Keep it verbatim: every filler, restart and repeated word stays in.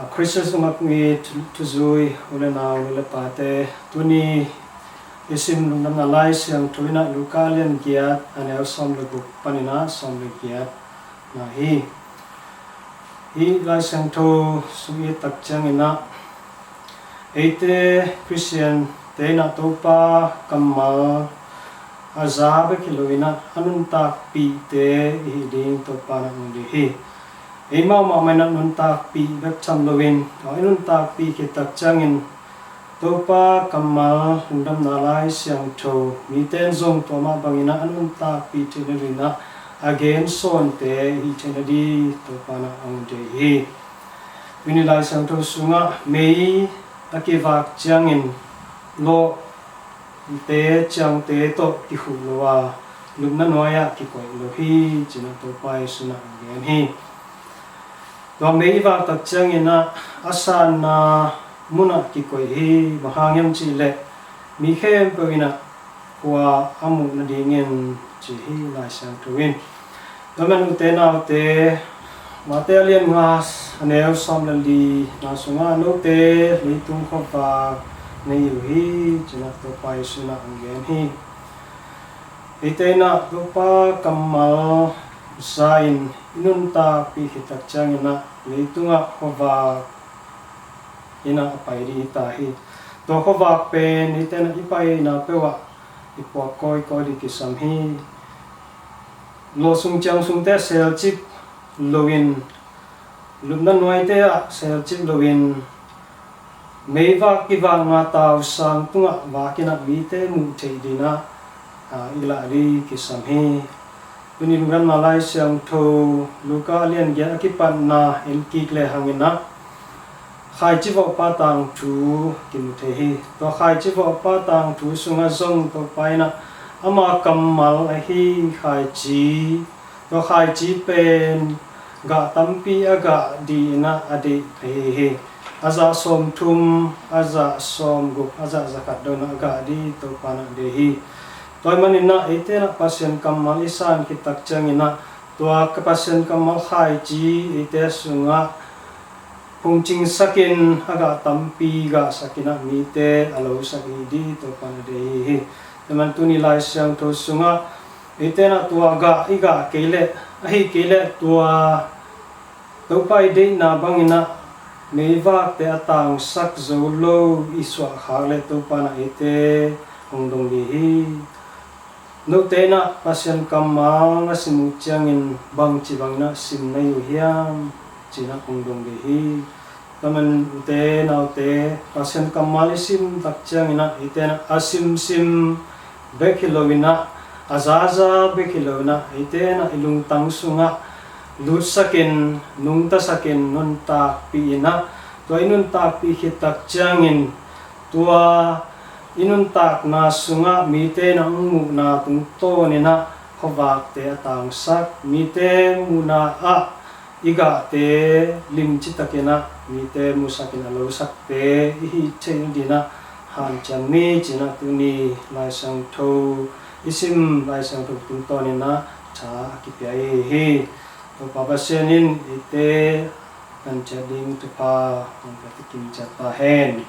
Khristian sungah kong it thuzui u le nau, nu le pate, tuni i sim lungdamna Lai Siangtho in ah Luka lian giat a neu sawm le guk panin ah sawm le giat na hi. Hih Lai Siangtho sung i et tak ciangin ah eite Khristiante in ah Topa kammal a za bek hi loin ah a nuntakpihte i hih ding Topa in ah hong deih hi. Eimau mahmah in ah nuntakpih bek tham loin, i nuntakpih khit tak ciangin Topa kammal lungdamna Lai Siangtho mite in zong tua mah bangin ah a nuntakpih theih nadingin ah a gensawnte i hih theih nading Topa in ah hong deih hi. Tuni Lai Siangtho sungah mei a kivak ciangin lawh te ciangte tawh kikhuh lo a, lupna nuai-ah kikoih lo hi, ci-in ah Topa Jesu in ah hong gen hi. Tua mei i vak tak ciangin ah a sanna munah kikoih hi. Bang hang hiam cih leh mi khempeuh in ah khua a muh nadingin, ci hi Lai Siangtho in. Tua manin ute naute, Mate a lian nga a neu sawm le li na sungah note leitung khuavak na hi uh hi, ci-in ah Topa Jesu in ah hong gen hi. Eite in ah Topa kammal za-in i nuntakpih khit tak ciangin ah leitungah khuavak in ah a pai ding hi ta hi. Tua khuavak pen eite in ah i paina peuh ah i puak kawikawi ding kisam hi. Lawh sung ciang sungte selcip loin, lupna nuaite ah selcip loin, meivak kivakna tausang tungah vak in ah mite muh theih dingin ah, aa, i lah ding kisam hi. Tuni lungdamna Lai Siangtho Luka lian giat a kipatna en kik lehang in ah khaici vawhpa tangthu kimu thei hi. Tua khaici vawhpa tangthu sungah zong Topa in ah ama kammal ahi khaici, tua khaici pen gah tampi a gah dingin ah a deih ahi hi. A zah sawmthum, a zah sawmguk, a zah zakhat dong in ah a gah ding Topa in ah deih hi. Tua ahih manin ah eite in ah Pasian kammal i san khit tak ciangin ah tua ka Pasian kammal khaici eite sungah phungcingsakin a gah tampi gahsakin ah mite a losak i hih ding Topa in ah deih hi. Tua manin tuni Lai Siangtho sungah eite in ah tua gah i gah kei leh, ahih kei leh tua Topa i deihna bangin ah meivakte a tangsak zo lo i suahkhak leh Topa in ah eite hong dong ding hi. Note in ah Pasian kammal na sim uh ciangin bangci bangin ah sim na hi uh hiam, ci-in ah hong dong ding hi. Tua manin ute naute, Pasian kammal i sim tak ciangin ah eite in ah a simsim bek hi loin ah, a zaza bek hi loin ah, eite in ah i lungtang sungah lutsakin, nungtasakin, nuntakpih in ah, tua i nuntakpih khit tak ciangin tua i nuntakna sungah mite in ah hong muhna tungtawn in ah khuavakte a tangsak, mite muhna ah i gahte limci takin ah mite muhsakin a losakte i hih theih nadingin ah hanciam ni, ci-in ah tuni Lai Siangtho i sim Lai Siangtho tungtawn in ah tha a kipia i hi hi. Topa Pasian in eite hanciam ding thupha hong pia takin ciat ta hen.